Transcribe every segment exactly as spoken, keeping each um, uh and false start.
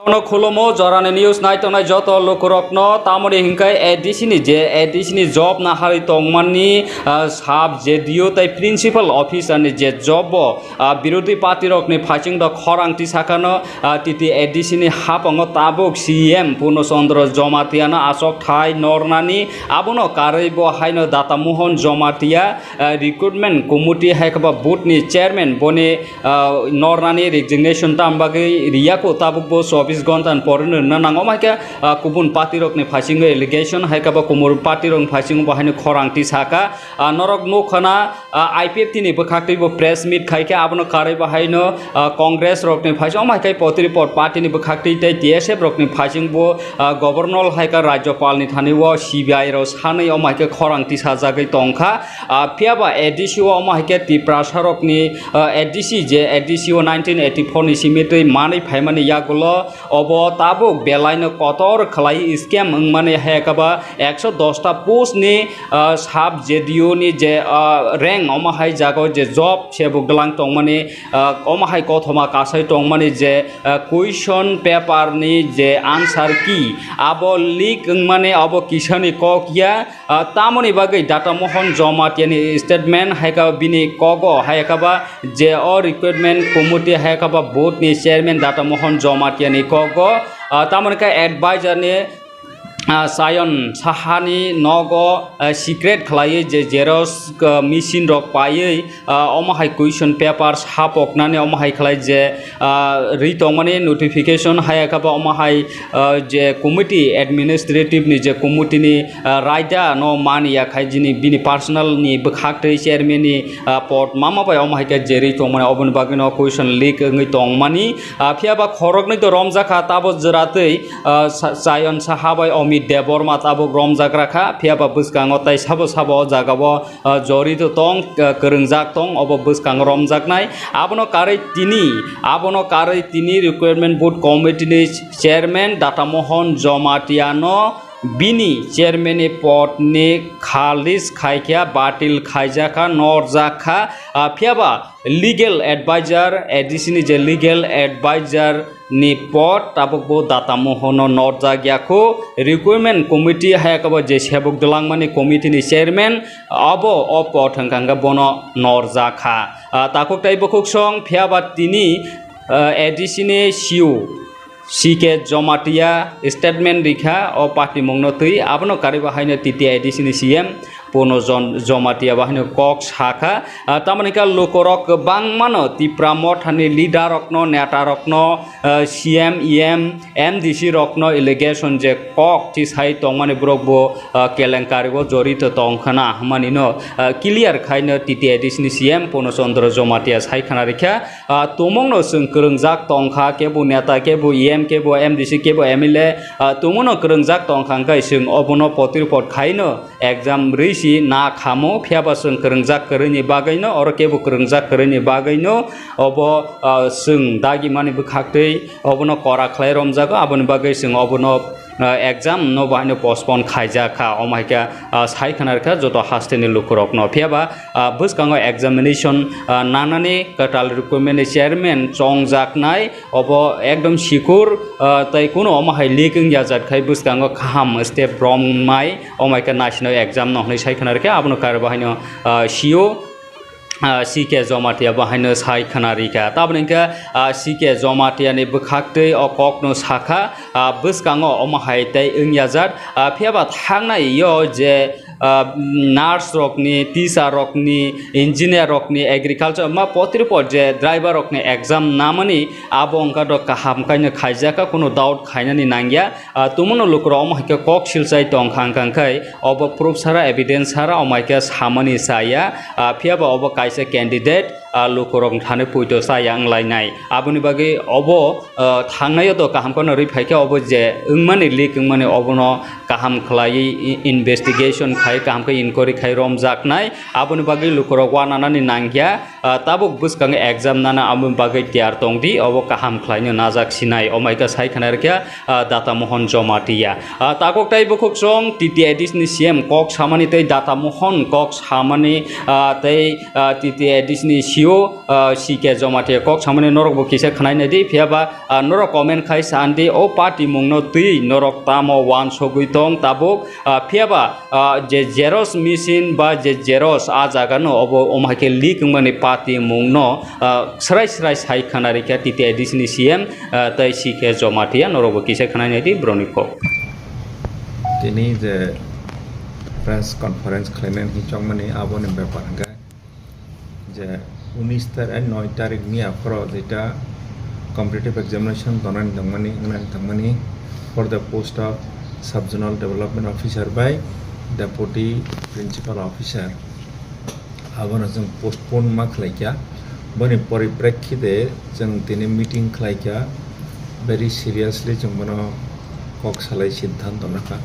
Bono khulumo jorani news naitongnai joto lukurokno, tamoni hinkhe A D C ni je A D C ni job naharwi tongmani, ah, sub J D O tei principal officer ni je job bo, ah, birodhi party rokni phaisingno khorang tisakano, ah, T T A D C ni hapango tabuk C M Purno Chandra Jamatia no achok thai nornani, abono karwi bo haino Data Mohon Jamatia, ah, recruitment committee hai khe ba board ni chairman boni ah, nornani resignation tam bagwi riyako, tabuk bo chobbish ghonta ni porino rwna nango. Omo hai khe, ah, kubun party rokni phaisingo allegation, hai khe bo kubun party rokni phaisingo bo haino khorang tisaka. Ah, norok nukha na, ah, I P F T ni bwkhak twi bo press meet khai khe, abono karwi bo haino, ah, Congress rokni phaising, omo hai khe Patripot party ni bwkhak twi tei T S F rokni phaising bo, ah, governor hai khe rajyopal ni thani o C B I rok sanwi omo hai khe khorang tisajagwi tongkha. Ah, phiya ba A D C o omo hai khe Tiprasa rokni, ah, A D C je A D C o nineteen eighty-four ni simi twi manwi phaimani yagulo obo tabuk belaino kotor khlai scam wngmani hai khe ba ekso dos ta post ni, ah, sub J D O ni je, ah, rank omo hai jago je job se bo glang tongmani, ah, omo hai kothoma kasai tongmani je, ah, question paper ni je answer key abo leak wngmani abo kisani kok ya. Ah, tamoni bagwi Data Mohon Jamatia ni statement hai khe bini kogo hai khe ba je o recruitment committee hai khe ba board ni chairman Data Mohon Jamatia ni kogo, ah, tamoni khe advisor ni, ah, Sayon Saha ni nogo, ah, secret khlaiwi je xerox, ah, machine rok paiwi, ah, omo hai question papers hapoknani omo hai khlai je, ah, ri tongmani notification hai khe ba omo hai, ah, je committee administrative ni je committee ni, ah, raida no mani ya khai jini bini personal ni bwkhak twi chairman ni, ah, pod mama bai omo hai khe je ri tongmani oboni bagwi no question leak wngwi tongmani. Ah, phiya ba khoroknwi to romjak kha tabo jwra twi, ah, Sa-, Sayon Saha bai Omit Debbarma tabuk romjak rakha, phiya ba bwskango tai sabo sabo o jaga o ah, jorito tong, ah, kwrwngjak tong, obo bwskango romjaknai. Abono karwi tini, abono karwi tini Recruitment Board Committee ni Chairman Data Mohon Jamatia no bini chairman ni pod ni khalis khaikha, batil khaijakha, norjakha. Ah, phiya ba legal advisor, A D C ni je legal advisor ni pod tabuk bo Data Mohono norjak ya kho. Recruitment committee hai khe bo je sebuk dwlangmani committee ni chairman, abo o pod hwnkha hwnkhe bono norjak kha. Ah, takhuk tai bukhuk song phiya ba tini, ah, A D C ni C E O C K Jamatia statement rikha o patimungno twi, abono kariba haino T T A D C ni C M. Purno Jon-, Jamatia bo haino kok sakha. Ah, tamoni khe lukurok kwbangmano Tipra Mothani leader rokno, neta rokno, ah, C M, E M, M D C rokno allegation je kok tisai tongmani borok bo, ah, kelenkari o jorito tongkhana hwnmani no, ah, clear khaino T T A D C ni C M Purno Chandra Jamatia sai khana rikha. Ah, tumungno chwng kwrwngjak tongkha, kebo neta, kebo E M, kebo M D C, kebo M L A, ah, tumungno kwrwngjak tongkha hwnkhe chwng obono potirpot khaino exam rwi si na khamo, phiya ba chwng kwrwngjak kwrwini bagwino, oro kebo kwrwngjak kwrwini bagwino obo, ah, chwng dagimani bwkhaktwi obono kora khlai romjago, aboni bagwi chwng obono, ah, exam no bo haino postpone khaijak kha, omo hai khe, ah, sai khna rwkha joto hasteni lukurokno. Phiya ba, ah, bwskango examination, ah, nanani kwtal recruitment ni chairman chongjaknai, obo ekdom sikur, ah, tei kunu omo hai leak wngya jat khai bwskango kaham step romnai, omo hai khe naisino exam no hwnwi sai khna rwkha, abono kariba haino, ah, C E O, ah, C K Jamatia bo haino sai khna rikha. Taboni hwnkhe, ah, C K Jamatia ni bwkhaktwi o kokno sakha, ah, bwskango omo hai tei wngya jat. Ah, phiya ba thangnai yo je, ah, nurse rokni, teacher rokni, engineer rokni, agriculture ma potirpot je driver rokni exam namani abo wngkha do kaham kaino khaijakha, kunu doubt khainani nangya. Ah, tumungno lukurok omo hai khe kok silchai tongkha hwnkha hwnkhe obo proof sara, evidence sara omo hai khe samani chaya. Ah, phiya ba obo kaisa candidate, ah, lukurok thani puito chaya wnglainai. Aboni bagwi obo, ah, thangnai o to kaham kheno rwi phai khe obo je wngmani, leak wngmani obono kaham khlaiwi i-, investigation khai, kaham khe inquiry khai romjaknai. Aboni bagwi lukurok uananani nangya. ah, tabuk bwskango exam nana aboni bagwi tiyar tong di, obo kaham khlaino najak sinai, omaika sai khna rwkha, ah, Data Mohon Jomatia. Ah, tabuk tai bukhuk chwng T T A D C ni C M kok samani tei Data Mohon kok samani, ah, tei, ah, T T A D C ni C O, ah, C K Jomatia kok samani norok bo kisa khnai nai di, phiya ba, ah, norok comment khai san di, o party mungno twi norok tamo wansogwi tong tabuk, ah, phiya ba, ah, je xerox machine ba je xerox a jaga no obo om hai khe leak wngmani party mungno, ah, srai srai sai khna rikha T T A D C ni C M, ah, tei C K Jomatia norok bo kisa khnai nai di broni kok. Tini je press conference khlainani hinwi chongmani aboni bepar hwnkhe je unis tarik, noi tarik ni aphoro jeita competitive examination tonani tongmani, wngnani tongmani for the post of Sub Zonal Development Officer by Deputy Principal Officer. Abono chwng postpone ma khlaikha. Boni poriprekhite chwng tini meeting khlaikha. Very seriously chwng bono kok salai siddhanto nakha.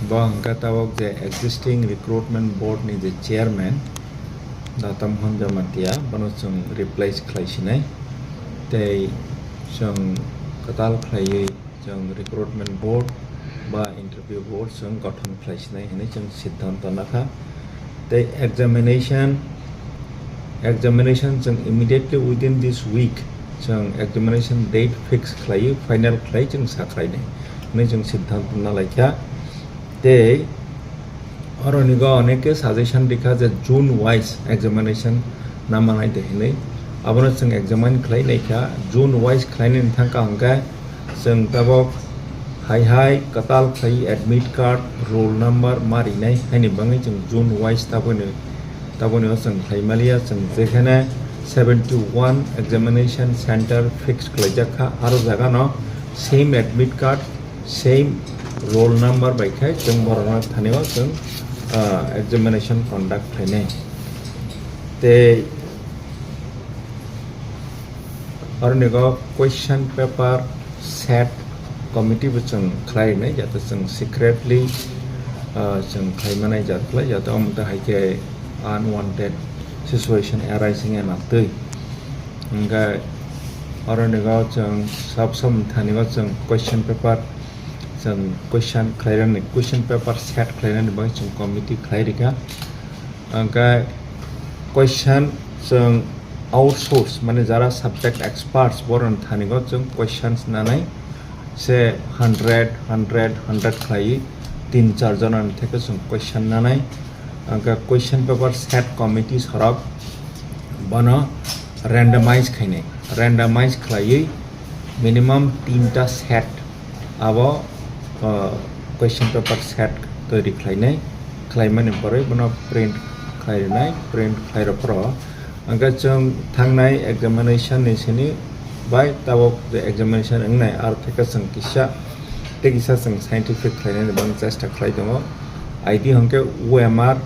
Bo hwnkha tabok je existing recruitment board ni je chairman, Data Mohon Jamatia, bono chwng replace khlai sinai. Tei chwng kwtal khlaiwi chwng recruitment board ba interview board chwng gothon khlai sinai hinwi chwng siddhanto nakha. Tei examination, examination chwng immediately within this week chwng examination date fix khlaiwi final khlai chwng sa khlainai hinwi chwng siddhanto nalaikha. Tei oronigo oneke suggestion rikha je June wise examination namanai de hinwi. Abono chwng examine khlai naikha, June wise khlainani thangkha hwnkhe chwng tabok hai hai kwtal khlai admit card, roll number ma rinai haini bagwi chwng June wise taboni, taboni o chwng khlai maliya. Chwng jekhene seventy one examination center fix khlaijak kha, aro jagano same admit card, same roll number bai khai chwng borokno thani o chwng, ah, examination conduct khlainai. Tei oronigo question paper set committee bo chwng khlai rinai, jate chwng secretly, ah, chwng khlai manai jat khlai, jate omo wngkha hai khe unwanted situation arising ya na twi. Hwnkhe oronigo chwng sab sab thani o chwng question paper chwng question khlairani, question paper set khlairani bagwi chwng committee khlai rikha. Hwnkhe question chwng outsource, mane jara subject experts, borokni thani o chwng questions nanai se hundred, hundred, hundred khlaiwi tin char jonani theke chwng question nanai. Hwnkhe question paper set committee sorok bono randomize khainai, randomize khlaiwi minimum tinta set abo, uh, question paper set toiri khlainai, khlaimani borwi bono print khlai rinai, print khlai rw phoro. Hwnkhe chwng thangnai examination ni sini bai tabok je examination wngnai, aro theke chwng kisa tei kisa chwng scientific khlainani bang chesta khlai tongo. I D hwnkhe O M R,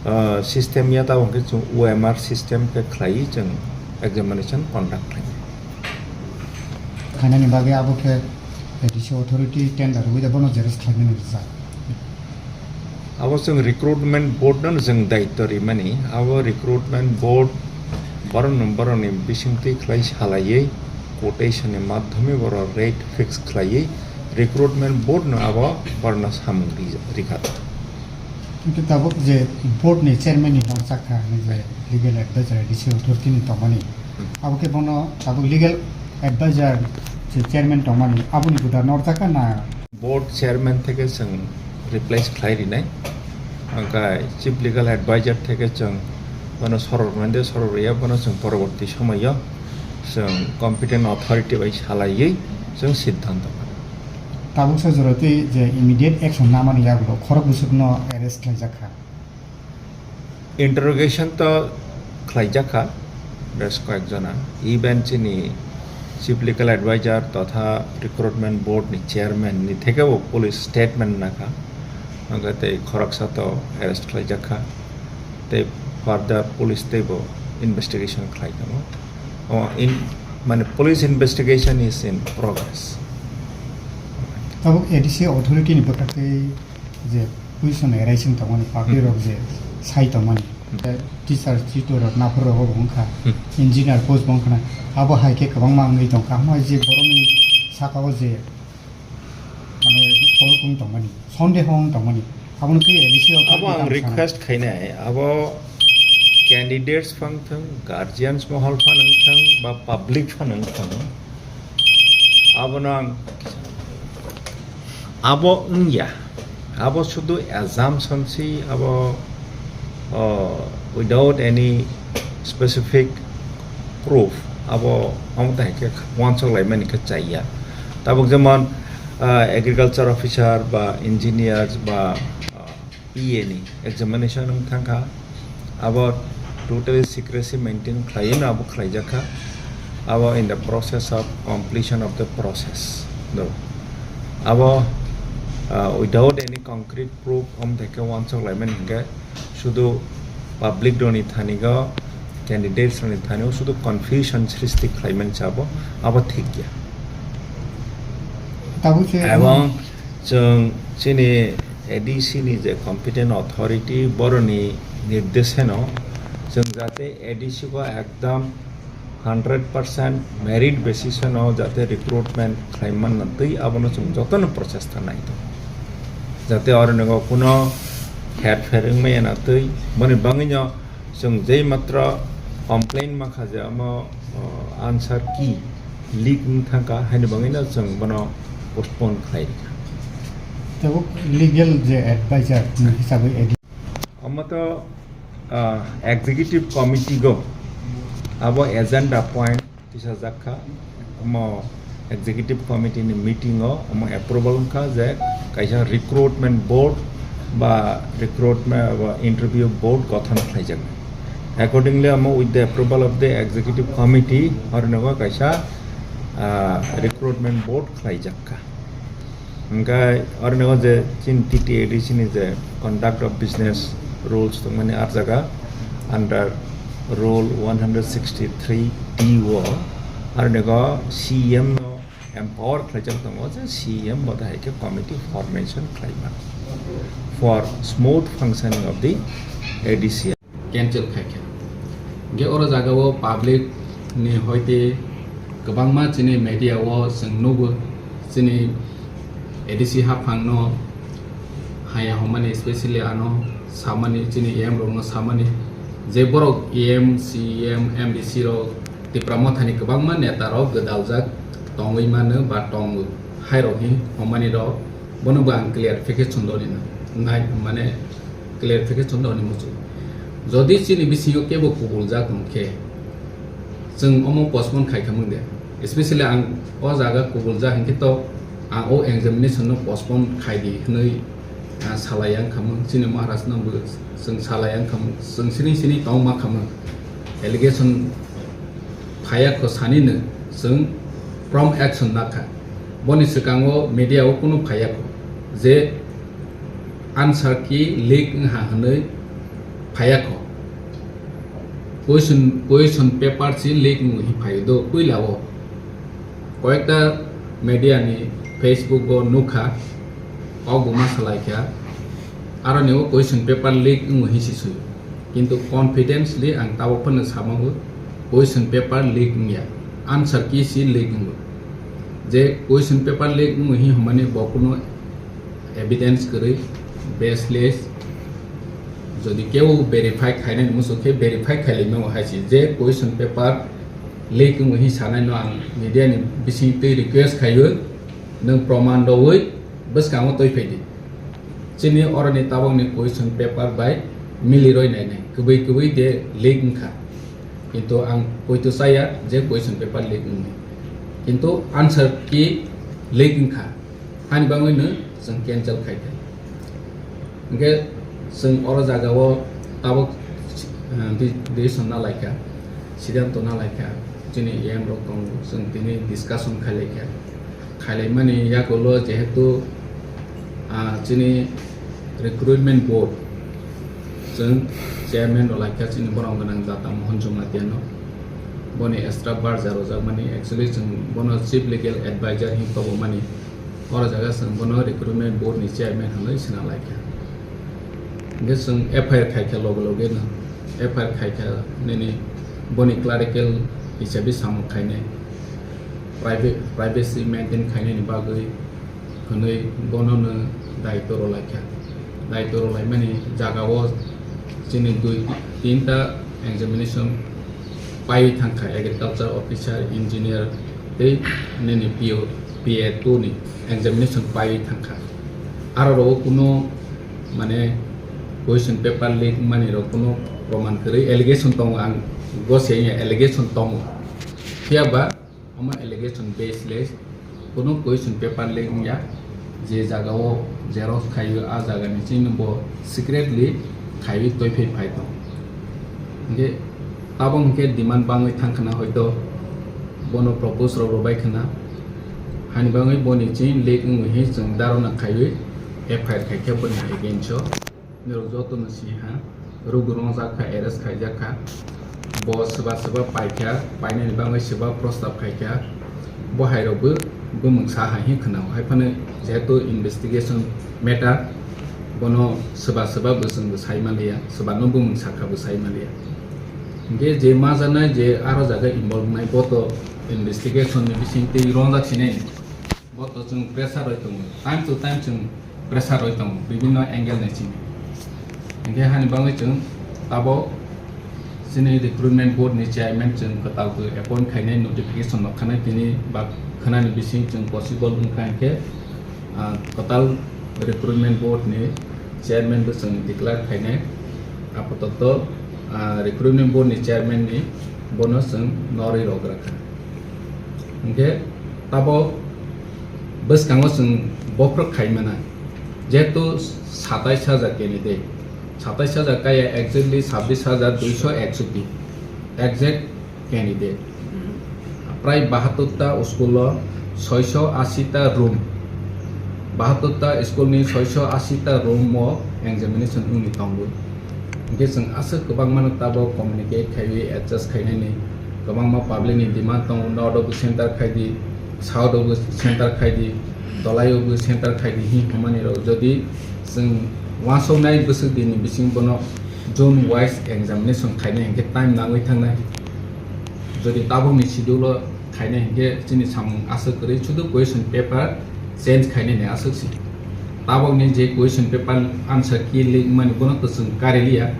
uh, system ya, tabok hwnkhe chwng O M R system khe khlaiwi chwng examination conduct khlainai. Khainani bagwi abo khe A D C authority tender rwui da bono xerox khlainani rijak. Abo chwng recruitment board no chwng daityo rimani. Abo recruitment board borokno, borokni bisingtwi khlai salaiwi quotation ni madhyome borok rate fix khlaiwi recruitment board no abo borokno samung ri-, rikha. Hwnkhe tabuk je board ni chairman ni norjak kha hinwi je legal advisor A D C authority ni tongmani. Hmm. Abo khe bono tabuk legal advisor je chairman tongmani aboni buda norjak kha na? Board chairman theke chwng replace khlai rinai. Hwnkhe chief legal advisor theke chwng bono sorok rwmani de, sorok rwya bono chwng poroborti somoyo chwng competent authority bai salaiwi chwng siddhanto. Tabuksa jora tei je immediate action namani yagulo khorok bwswkno arrest khlaijak kha. Interrogation to khlaijak kha, bes koyek jona. Even chini chief legal advisor totha recruitment board ni chairman ni thekebo police statement nakha. Hwnkhe tei khoroksa to arrest khlaijak kha. Tei further police teibo investigation khlai tongo. O in, mane police investigation is in progress. Tabuk A D C authority ni bwkha tei je position ni raising tongmani, public Hmm. rok je sai tongmani, Teacher, tutor rok naphar rogo bo wngkha, Hmm. engineer post bo wngkha na, abo hai khe kwbangma wngwi tongkha. Omo hai je borokni saka o je, mane, kok wng tongmani, sondeho wng tongmani, abono khe A D C o Abo ang target ang sana. Request khainai, abo candidates phang thang, guardians mohol phano wng thang, ba public phano wng thang, abono ang, abo wngya, abo sudu assumption si, abo, oh, without any specific proof, abo, amo tai khe uansuk laimani khe chaya. Tabuk jemon, ah, agriculture officer ba engineers ba, ah, P A ni examination wng thangkha, abo totally secrecy maintain khlaiwi no abo khlaijakha, abo in the process of completion of the process. No. Abo, ah, without any concrete proof, om theke uansuk laimani hingke sudu public rokni thani go, candidates rokni thani o sudu confusion srishti khlaimani se abo, abo thik ya. Tabuk se Ebong chwng chini A D C ni je competent authority boroni nirdesheno chwng jate A D C go ekdam hundred percent merit basis no jate recruitment khlai manna twi abono chwng jotono prochesta nai tongo. Jate oro nego kuno herpher wngmaya na twi boni bangwino chwng jei matra complain mankha je omo, o, answer key leak wng thangkha, haini bagwino chwng bono postpone khlai rikha. Tabuk legal je advisor ni hisabwi edi- Omo to, ah, executive committee go abo agenda point tisajak kha. Omo executive committee ni meeting o omo approval wngkha je kaisa recruitment board ba recruitment ba interview board gothon khlaijak. Accordingly, omo with the approval of the executive committee, oro nego kaisa, ah, recruitment board khlaijak kha. Hingke oro nego je chini T T A D C ni je conduct of business rules tongmani ar jaga under rule one hundred sixty-three D o oro nego C E M no empower khlaijak tongo je C E M bo hai khe committee formation khlaima for smooth functioning of the A D C. Cancel khai kha. Hingke oro jaga o public ni hoite kwbangma chini media o chwng nugo, chini A D C haphang no haya hwnmani, specially ano samani, chini E M rok no samani je borok E M, C E M, M D C rok Tipra Motha ni kwbangma neta rok gwdaljak tongwi mano ba tongo, hai rok hi hwnmani rok bono bo ang clarification rwna nai, mane clarification rwni muchung. Jodi chini bisingo kebo kubuljak tong khe, chwng omo postpone khai khamung de. Especially ang o jaga kubuljak hinkhe to ang o examination no postpone khai di hwnwi, ah, salai yang khamung. Chini Maharaj no bo chwng salai yang khamung. Chwng sini sini tong ma khamung. Allegation phaya kho sani no chwng prompt action nakha. Boni swkango media o kunu phaya kho je answer key leak wngha hwnwi phaya kho. Question, question paper si leak wngwi phaio do puila o. Koyekta media ni Facebook o nukha, kok bo ma salai kha, aroni o question paper leak wngwi si sui. Kintu confidently ang tabok phano sama bo question paper leak wngya, answer key si leak wngo. Je question paper leak wngwi hwnmani bo kunu evidence kwrwi, baseless. Jodi kebo verify khainani muchung khe verify khailai mano hai se je question paper leak wngwi sanai no ang media ni bising twi request khaio, nwng proman rwui bwskango twi phai di. Chini oroni tabokni question paper bai miliroi nainai, kwbwi kwbwi de leak wngkha. Kintu ang poito chaya je question paper leak wngwi. Kintu answer key leak wngkha. Ani bagwino chwng cancel khai kha. Hingke chwng oro jagao tabok, eh, di-, decision na lai kha, siddhanto na lai kha. Chini E M rok tongo, chwng tini discussion khai lai kha. Khailaimani yagulo jehetu, ah, chini recruitment board chwng chairman rw laikha chini borok gwnang jata Mohon Jumatiano. Boni extra barja rwjakmani, actually chwng bono chief legal advisor hin tobomani. Oro jaga chwng bono recruitment board ni chairman hinwi sina laikha. Hingke chwng F I R khaikha loge loge no. F I R khaikha nini boni clerical hisabi samung khainai, private, privacy maintain khainani bagwi hwnwi bono no daitw rwlaikha. Daitw rwlaimani jagao chini dui tinta examination paiwi thangkha, agriculture officer, engineer tei nini P O, P A two ni examination paiwi thangkha. Aro rogo kuno mane question paper leak mani rok kuno proman kwrwi, allegation tongo, ang gose wngya allegation tongo. Phiya ba omo allegation baseless, kuno question paper leak wngya, je jagao xerox khaiwi a jagani chini bo secretly khaiwi toiphai phai tong. Hingke tabok hingke demand bangwi thangkhana hoito bono propose rok rwbai khana, hani bangwi boni chini leak wngwi hi chwng dharona khaiwi F I R khaikha boni against o. Norok joto no si ha, rwgwi rongjak kha, arrest khaijak kha. Bo swba swba paikha, painani bagwi swba prostab khaikha. Bo hai rok bo bumung sa hai hin khwnao. Hai phano jehetu investigation matter, bono swba swba bo chwng bo sai manliya, swba no bumung sakha bo sai manliya. Hingke je ma janai je aro jaga involve wngnai bo to investigation ni bising twi rongjak sinai. Bo to chwng pressure roi tongo, time to time chwng pressure roi tongo, bibinno angle ni chini. Hingke hani bagwi chwng tabok chini recruitment board ni chairman chwng kwtal khe appoint khainai, notification no khanai, tini ba khwnani bising chwng possible wngkha hingke, ah, kwtal recruitment board ni chairman bo chwng declare khainai. Apatatto, ah, recruitment board ni chairman ni bono chwng norwi rok rakha. Hingke tabok bwskango chwng bophorok khai mana, jehetu satais hajar candidate, satais hajar kaya exactly sabbish hajar duiso eksotti exact candidate. Prai bahattor ta school o soiso ashi ta room, bahattor ta school ni soiso ashi ta room o examination wngwi tongo. Hingke chwng aswk kwbangma no tabok communicate khaiwi adjust khainani kwbangma public ni demand tongo, north o bo center khai di, south o bo center khai di, dolai o bo center khai di hin hwnmani rok. Jodi chwng uansuknai bwswk din ni bising bono zone wise examination khainai hingke time nangwi thangnai. Jodi tabok ni schedule o khainai hingke chini samung aswk kwrwi, sudu question paper change khainai ni aswk si. Tabok ni je question paper answer key leak mani bono to chwng kariliya.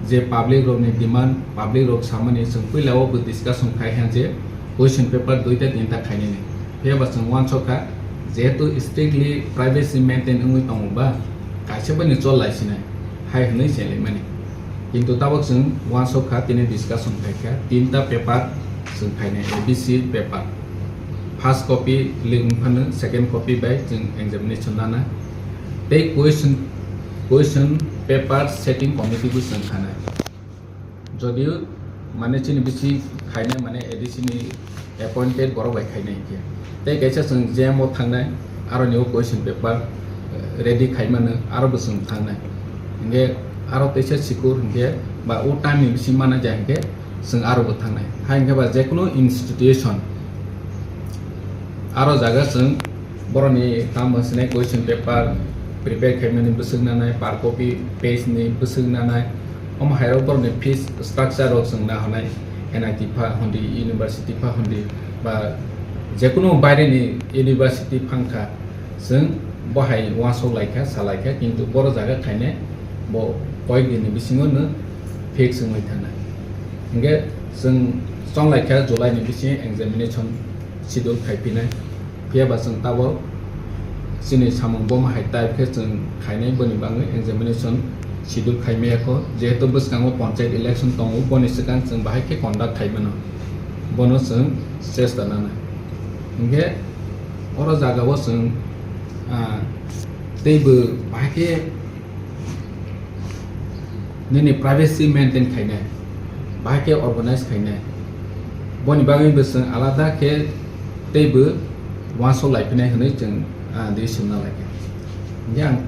Je public rok ni demand, public rok samani chwng puila o bo discussion khai ha je question paper duita tinta khainai ni. Phiya ba chwng uansuk kha, jehetu strictly privacy maintain wngwi tongo ba, kaisa bai ni chol lai sinai, hai hwnwi chelai mani. Kintu tabok chwng uansuk kha, tini discussion khai kha, tinta paper chwng khainai, A B C paper. First copy leak wng phano second copy bai chwng examination nana. Tei question, question paper setting committee bo chwng khanai. Jodio mane chini bisi khainai mane A D C ni appointed borok bai khainai hinkhe. Tei kaisa chwng J M o thangnai, aro ni o question paper, eh, ready khaimano, aro bo chwng thangnai. Hinkhe aro teisa sikur hinkhe ba o time ni bisi mana ja hinkhe chwng aro bo thangnai. Hai hinkhe ba jekunu institution aro jaga chwng borokni tamo sinai question paper prepare khaimani bwswk nanai, per copy page ni bwswk nanai, omo hairok borokni fees structure rok chwng na hwnai, N I T pha hwnwi, university pha hwnwi, ba jekunu baireni university phangkha, chwng bo hai uansuk laikha, sa laikha, kintu boro jaga khainai bo koyek dinni bisingo no fix wngwi thanai. Hinkhe chwng chong laikha July ni bisingo examination schedule khai phinai. Phiya ba chwng tabok chini samung boma hai type khe chwng khainai, boni bagwi examination schedule khai maya kho, jehetu bwskango panchayat election tongo, boni swkang chwng bahai khe conduct khai mano, bono chwng chesta nanai. Hinkhe oro jagao chwng, ah, teibo bahai khe nini privacy maintain khainai, bahai khe organize khainai, boni bagwi bo chwng alada khe teibo uansuk lai phinai hwnwi chwng, ah, decision na lai kha. Hinkhe ang